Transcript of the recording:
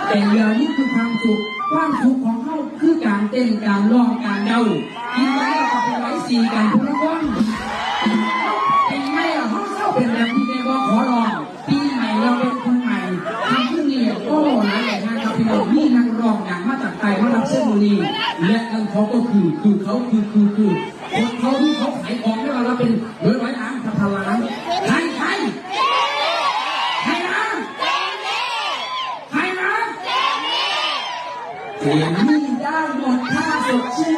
ແຕ່ຢ່າລືມຄືຄວາມສຸກ ຄວາມສຸກຂອງເຮົາຄືການເຕັ້ນ ການຮ້ອງ ການເດົາ ກິນໄວແລ້ວກໍໄປໄວສີກັນພຸ້ນລະຄົນ. ເປັນໄງລະ ເຮົາເຊົາເປັນແບບນີ້ແດ່ບໍ່? ຂໍຮ້ອງ ປີໃໝ່ລາວເປັນຄົນໃໝ່ ຄ່ຳຄືນນີ້ບໍ່ຫຼາຍແຫຼະນະຄັບພີ່ນ້ອງ ມີນັກຮ້ອງດັງມາຈາກໃຕ້ມາຮັບເຊີນມື້ນີ້ ແລະນັ້ນເຂົາກໍຄື ຄືເຂົາ ຄື ຄື ຄື ຄົນເຂົາທີ່ເຂົາຂາຍຂອງໄດ້ວ່າລາວເປັນເບີຮ້ອຍລ້ານພັນລ້ານ ໃຜ ໃຜ ໃຜນະ ໃຜນະ ເຈນນີ້ ໄດ້ໝົດ ຖ້າສົດຊື່ນ